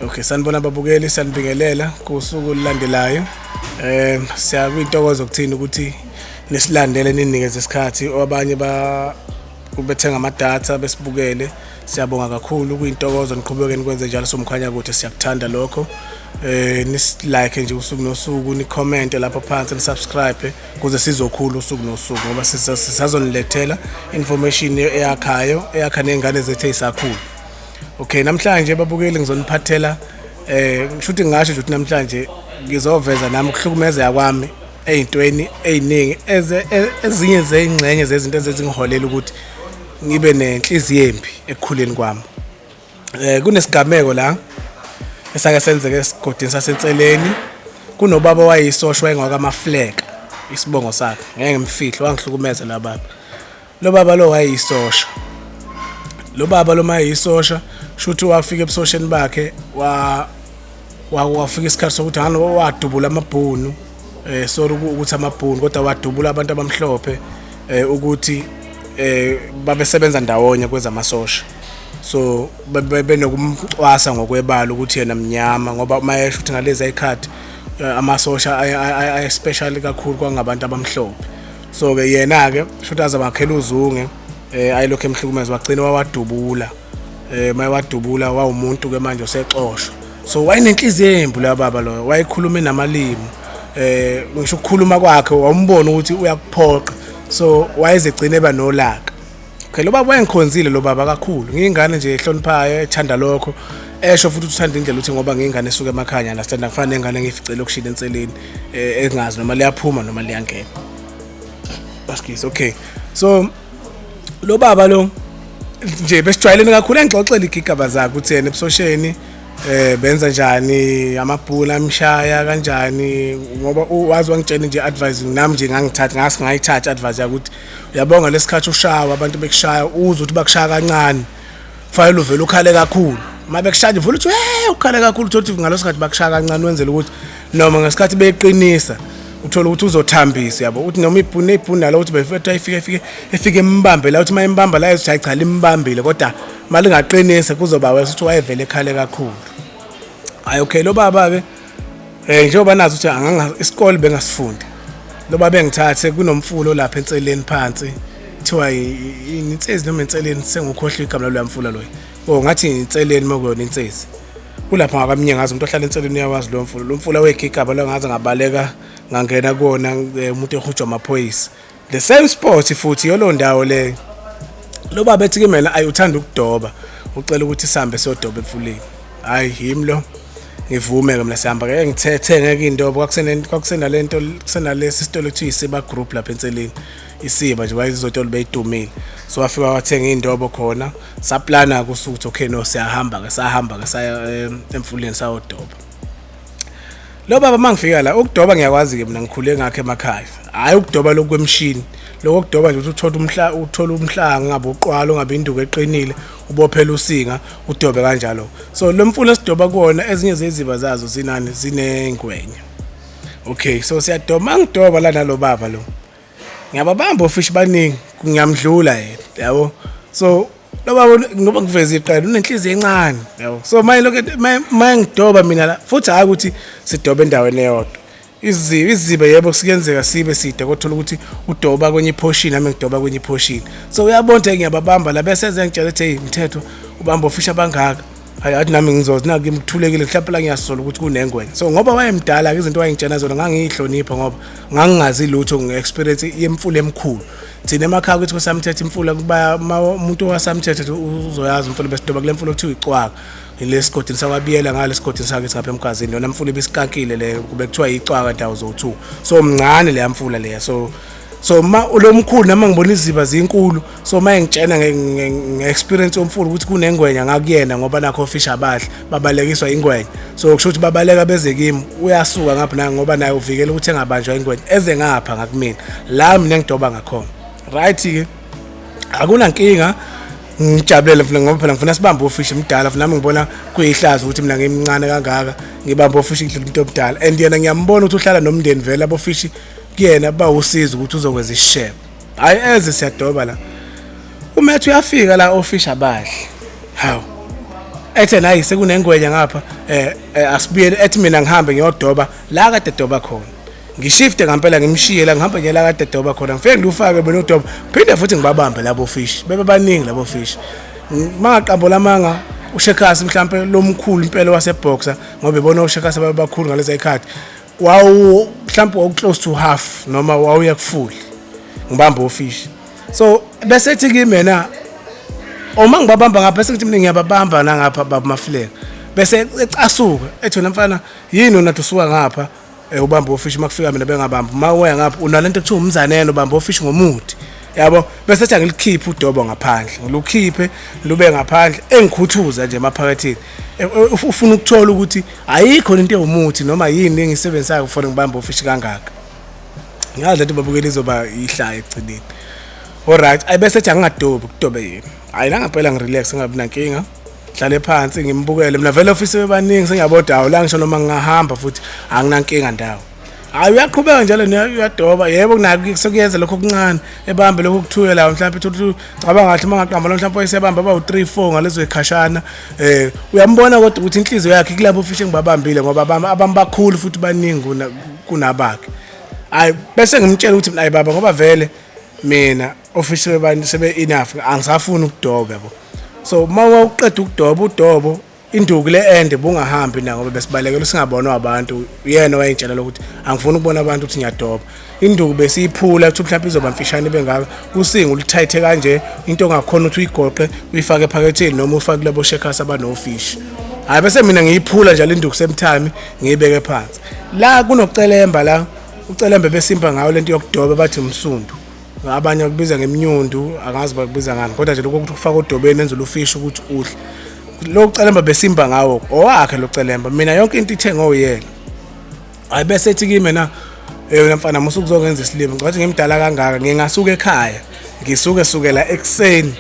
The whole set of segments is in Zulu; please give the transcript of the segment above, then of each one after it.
Okay, sanibona babukeli, siyanibingelela kusuku olulandelayo. Siyakwintokozo kuthini ukuthi nisilandele ninikeze isikhathi abanye ba bethenga amadatha besibukele. Siyabonga kakhulu kuyintokozo niqhubeke nikwenze njalo somkhanya kuthi siyakuthanda lokho. Nisilike nje usuku nosuku, ni-comment lapho phansi, ni-subscribe kuze sizokhula usuku nosuku ngoba sisazonilethela information eyakhayo, eyakha nezingane zethu ezisakhula. Okay, namhlanje babukeli ngizoniphathela ngisho ukuthi ngingasho nje ukuthi namhlanje ngizoveza nami ukuhlukumezeka kwami ey'ntweni ey'ningi ezinye zey'ngxenye zezinto ezezingiholela ukuthi ngibe nenhliziyo embi ekukhuleni kwami. Kunesigameko la esake senzeka esigodini saseNseleni. Kunobaba owayeyisosha, wayengwakamafleka isibongo sakhe, ngeke ngimfihle, wangihlukumeza la baba. Lo baba lo wayeyisosha. Lo baba lo mayeyisosha, shuthi wafika ebusosheni bakhe wa wafika isikhathi sokuthi ngani wadubula amabhunu, sorry ukuthi amabhunu, kodwa wadubula abantu abamhlophe ukuthi babesebenza ndawonye kwezamasosha. So benokumcwasa ngokwebala ukuthi yena mnyama, ngoba uma esho ukuthi ngalezi ayikhathi amasosha aye special kakhulu kwangabantu abamhlophe. So ke yena ke shuthi aze bakhela uzunge, ayilokhu emhlukumeza, wagcina wawadubula. Mayewadubula wawumuntu ke manje osexoshwa. So wayenenhliziyo embi la baba loyo, wayekhuluma namalimi, ngisho ukukhuluma kwakhe wawumbona ukuthi uyakuphoqa. So wayezegcina eba nolaka. Okay, lo baba wayengikhonzile lo baba kakhulu, ngiyingane nje ehloniphayo, ethanda lokho, esho futhi uthanda indlela ukuthi ngoba ngiyingane esuka emakhaya, understand, akufana nengane engiyificele okushila enseleni, engazi noma liyaphuma noma liyangena. Baskis. Okay, so lo baba lo nje besijwayelene kakhulu, engixoxela igigaba zakhe ukuthi yena ebusosheni benza njani, amabhula amshaya kanjani, ngoba wazi wangitshela nje advice, nami nje ngangithatha ngase ngayithatha advice yakuthi uyabonga lesikhathi ushawa, abantu bekushaya uzwe ukuthi bakushaya kancane, kufanele uvele ukhale kakhulu. Uma bekushaya nje vele uthi hey, ukhale kakhulu, uthola ukuthi ngalosikhathi sikhathi bakushaya kancane, wenzela ukuthi noma ngesikhathi beqinisa uthola ukuthi uzothambisa, yabo, uthi noma ibhuni ibhuni nalo ukuthi befethu ayifike efike efike imbambe la, uthi uma imbamba la ethi hayi cha, limbambile, kodwa malingaqinisa kuzoba wese ukuthi wayevele ekhale kakhulu. Hayi, okay, lo baba ke njengoba nazi ukuthi anganga isikole bengasifundi, lo baba engithathe kunomfulo lapha enseleni phansi, kuthiwa insezi noma enseleni, sengukhohlwa igama laloya mfula loyo. Oh, ngathi inseleni makuyona insezi, kulapha ngakamnyengazi, umuntu ohlala enseleni uyawazi lo mfula, lo mfula wegigaba lo, ngaze ngabaleka ngangena kuwona, umuntu ehujwa amaphoyisa, the same spot futhi yolo ndawo leyo. Lo baba ethi kimina ayi uthanda ukudoba, ucela ukuthi sihambe siyodoba emfuleni. Hayi, yimi lo, ngivume ke mina, sihamba ke, ngithethe ngeke indobo. Kwakusenalento, kusenalesi sitolo ekuthiwa Isiba Group lapha enseleni, Isiba nje wayezotolo beyidumile. So wafika wathenga indobo khona, saplana kusuku ukuthi okay, no, siyahamba ke, sahamba ke saya emfuleni sayodoba. Lo baba mangifika la ukudoba ngiyakwazi ke mina, ngikhule ngakho emakhaya, hayi ukudoba lokhu kwemshini, lokho kudoba nje ukuthi uthola umhla, uthola umhlanga, ngabe uqwala, ungabe induku eqinile, ubophela usinga udobe kanjalo. So lo mfula esidoba kuwona, ezinye zeziba zazo zinani, zinengwenya. Okay, so siyadoba, mangidoba la nalo baba lo, ngiyababamba ofish baningi, ngiyamdlula yena, yabo. So lo baba, ngoba ngiveza iqala, unenhliziyo encane, yabo. So maye lokho maye ngidoba mina la futhi, hayi ukuthi sidobe endaweni eyodwa, izibe izibe yebo sikenzeka sibe side, kodwa ukuthi udoba kwenye iportion, nami ngidoba kwenye iportion. So uyabona ukuthi ngiyababamba la, bese ezengitshela ukuthi hey mthetho, ubamba ofisha abangaka. Hayi, athi nami ngizothi naku ngikuthulekile, mhlawumbe la ngiyasola ukuthi kunengwenya. So ngoba wayemdala ke, izinto wayengitshena zona ngangiyihlonipha, ngoba ngangingazi lutho nge-experience yemfula emikhulu. Thina emakhaya kuthi kusamthetho imfula, kuba umuntu wasamthetho uzoyazi umfula besidoba kule mfula okuthiwa icwaka, lesigodini sakwabiyela ngale sigodini sakithi ngapha emgazini, yona mfula ibisikankile le, kube kuthiwa icwaka ndawo zo2, so mncane leya mfula leya. So ma lo mkhulu noma ngibona iziba zinkulu, so uma ngitshena nge-experience yomfula ukuthi kunengwenya ngakuyena, ngoba nakho ofisha abahle babalekiswa ingwenya, so kusho ukuthi babaleka beze kimi, uyasuka ngapha na ngoba naye uvikela ukuthi engabanjwa ingwenya, eze ngapha ngakumina la mina engidoba ngakhona. Right ke, akunankinga, ngijabulele mfuna, ngoba phela ngifuna sibambe ofishi mdala futhi nami ngibona kuyihlazo ukuthi mina ngimncane kangaka ngibambe ofishi ngidlula umuntu omdala, and yena ngiyambona ukuthi uhlala nomndeni vele, abofishi kuyena bawusiza ukuthi uzokwenza isishebo. Hayi, eze siyadoba la, umethu uyafika la, ofisha abahle, hawu. Ethe nayi sekunengwenya ngapha asibuyele, ethi mina ngihambe ngiyodoba la kade doba khona. Ngishifte ngampela ngimshiye la, ngihambe ngiye la kade doba khona, ngifike ngilufake mina udoba, phinde futhi ngibabambe labo fish, bebe baningi labo fish. Mangaqambo lamanga uShekhasi mhlampe lomkhulu impela waseBoxer, ngoba ebona uShekhasi ababakhulu ngaleza ikhathi, wawu mhlampe wawu close to half noma wawuya kufull, ngibamba ofish. So bese ethi kimi yena uma ngibabamba ngapha, bese ngithi mina ngiyababamba nangapha baba Mafileka, bese ecasuka ethi wena mfana yini wena usuka ngapha ubamba ofish, makufika mina bengabamba, uma uya ngapha unalento ekuthiwa umzaneno ubamba ofish ngomuthi yabo. Bese ethi angilikhiphe udobo ngaphandle, ngilukhiphe lube ngaphandle, engikhuthuza nje emaphaketheni, ufuna ukuthola ukuthi ayikho into ewumuthi noma yini engiyisebenzisayo kufanele ngibambe ofish kangaka. Ngazi lento babukela izoba ihlaya ekugcineni. Alright, ayibese ethi angingadobi, kudobe yena. Hayi la ngempela ngirelax, ngingabi nankinga, hlale phansi ngimbukele mina vele ofisi bebaningi, sengiyaboda hawu la ngisho noma ngingahamba futhi anginankinga ndawo. Hayi uyaqhubeka njalo uyadoba, yebo kunako sekuyenza lokho okuncane, ebambe lokho kuthuye la mhlawumbe uthi cabanga kahle uma ngaqamba lo mhlawumbe wayesebamba aba u3 4 ngalezo ikhashana. Uyambona kodwa ukuthi inhliziyo yakhe kulabo fish engibabambile, ngoba abambakhulu futhi baningi kunabakhe. Hayi bese ngimtshela ukuthi hayi baba, ngoba vele mina ofish sebebani sebe enough, angisafuni ukudoba yabo. So uma uqeda ukudoba udobo induku le ende bungahambi na, ngoba besibalekela singabonwa abantu. Uyena wayengitshela ukuthi angifuni ukubona abantu ukuthi ngiyadoba. Induku besiyiphula ukuthi mhlawumbe izoba mfishane bengaka, usingo ulithayithe kanje, into ongakhona ukuthi uyigoqe uyifake ephaketheni noma ufake kulabo shakers abanofish. Hayi bese mina ngiyiphula njalo induku same time ngiyibeke phansi. La kunocelemba la, ucelembe besimba ngayo lento yokudoba, bathi umsundu, abanye bakubiza ngemnyundu, angazi bakubiza ngani, kodwa nje lokho ukuthi ufaka odobeni enze ufish ukuthi udle. Lo celemba besimba ngawo owakhe lo celemba, mina yonke into ithengwe uyena. Hayi bese ethi kimi na, wena mfana musu kuzongenza isilimo, ngathi ngimdala kangaka ngingasuka ekhaya, ngisuke sukela ekuseni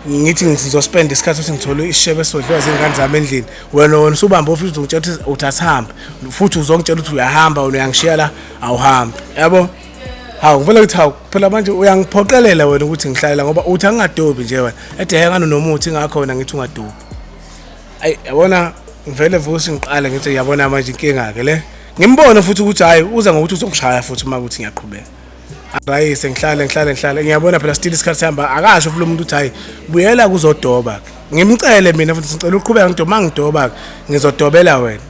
ngithi ngizospend isikhathi ukuthi ngithole isishebe esodliwa zingane zami endlini, wena usubamba ofisi uzongitshela ukuthi uthi asihambe, futhi uzongitshela ukuthi uyahamba, wena uyangishiya la awuhambi yabo. Hawu ngivele ngithi hawu phela manje uyangiphoqelela wena ukuthi ngihlale la, ngoba uthi angingadobi nje wena, ethi hey ngani nomuthi ngakho wena ngithi ungadobi. Ayi yabona ngivele vusi ngiqale ngithi yabona manje inkinga ke le, ngimbone futhi ukuthi hayi uza ngokuthi uzongishaya futhi uma ukuthi ngiyaqhubeka. Rayise ngihlale ngihlale ngihlale, ngiyabona phela still isikhathi sihamba, akasho futhi lo muntu ukuthi hayi buyela kuzodoba ke. Ngimcele mina futhi ngicela uqhubeka ngidoba, mangidoba ke ngizodobela wena.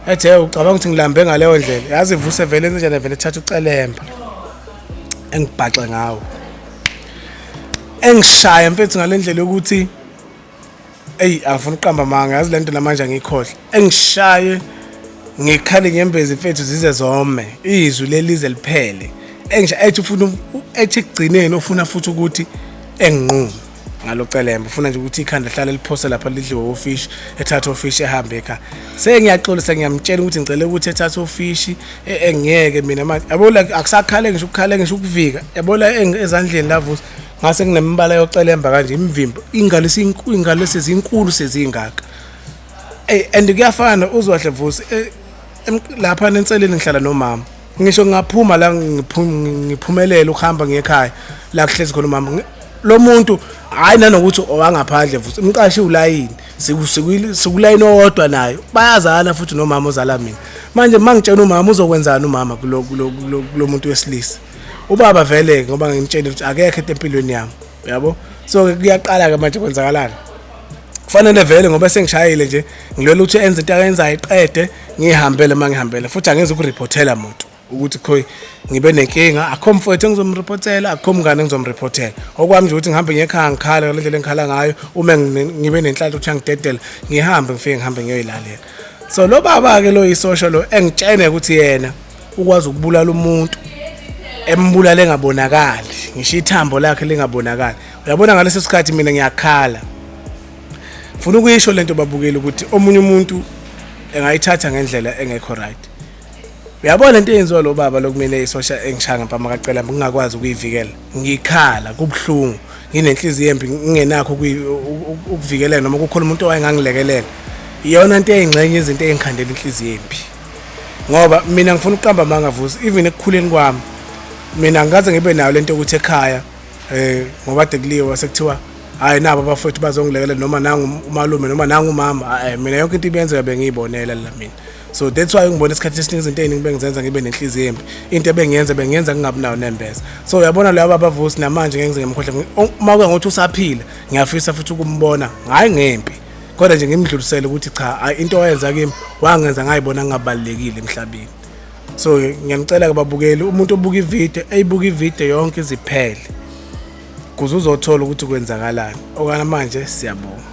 Ethe ucabanga ukuthi ngilambe ngaleyo ndlela, yazi vuse vele enze njani, vele thatha ucelemba engibhaxe ngawo, engishaya mfethu ngale ndlela yokuthi eyi angifuni ukuqamba amanga, yazi lento namanje angiyikhohle, engishaye ngikhale inyembezi mfethu zize zome, izwi lelize liphele, engisha ethi ufuna ethi ekugcineni ufuna futhi ukuthi enginqume ngalo celemba, ufuna nje ukuthi ikhanda lihlale liphose lapha lidliwe ofish, ethathe ofish ehambe ekhaya. Sengiyaxolisa ngiyamtshela ukuthi ngicela ukuthi ethathe ofish engiyeke mina manje yabo, like akusakhale ngisho ukukhale ngisho ukuvika yabo la ezandleni lavusa ngase kunemibala yocelemba kanje, imivimbo ingalo ingalo sezinkulu sezingaka. Ey and kuyafana uzwahle vusi lapha nenseleni ngihlala nomama, ngisho ngingaphuma la ngiphumelele ukuhamba ngiye ekhaya la kuhlezi khona umama, lo muntu hayi nanokuthi owangaphandle futhi umqashi ulayini sikulayini owodwa nayo bayazana futhi nomama ozala mina. Manje mangitshela umama uzokwenzani umama kulo kulo muntu wesilisa, ubaba vele ngoba ngimtshela ukuthi akekho empilweni yami yabo. So kuyaqala ke manje kwenzakalani, kufanele vele ngoba sengishayile nje ngilwela ukuthi enze into ayenzayo iqede ngihambele, mangihambele futhi angenza ukureportela muntu ukuthi khoyi ngibe nenkinga, akho mfowethu engizomreportela, akho mngane engizomreportela. Okwami nje ukuthi ngihambe ngiye ekhaya ngikhale ngale ndlela engikhala ngayo, uma ngibe nenhlanhla ukuthi angidedele ngihambe ngifike ngihambe ngiyoyilalela. So lo baba-ke lo yisosha lo engitshene ukuthi yena ukwazi ukubulala umuntu, embulale engabonakali ngisho ithambo lakhe lingabonakali. Uyabona ngaleso sikhathi mina ngiyakhala, funa ukuyisho lento babukeli ukuthi omunye umuntu engayithatha ngendlela engekho right. Uyabona lento eyenziwa lo baba lokumina isosha engishaya ngempama kacela ngingakwazi ukuyivikela, ngikhala kubuhlungu, nginenhliziyo embi, ngingenakho ukuvikeleka noma kukhona umuntu owayengangilekelela. Iyona into eyingxenye izinto eyingikhandela inhliziyo embi, ngoba mina ngifuna ukuqamba amanga vusi, even ekukhuleni kwami mina ngikaze ngibe nayo lento yokuthi ekhaya ngoba kade kuliwa sekuthiwa Hhayi, nabo abafowethu bazongilekelela, noma nangu umalume noma nangu umama. Mina yonke into ibiyenzeka bengiyibonela la mina. So that's why ngibona isikhathi esiningi izinto ey'ningi bengizenza ngibe nenhliziyo embi. Into ebengiyenza bengiyenza ngingabi nayo nembeza. So uyabona loya baba Vusi, namanje ngeke ngize ngimkhohle. Uma kuke ngokuthi usaphila, ngiyafisa futhi ukumbona, hhayi ngempi, kodwa nje ngimdlulisele ukuthi cha, hhayi, into owayenza kimi wangenza ngayibona ngingabalulekile emhlabeni. So ngiyanicela-ke babukeli, umuntu obuka ividiyo eyibuka ividiyo yonke iziphele, kuze uzothola ukuthi kwenzakalani. Okwamanje siyabonga.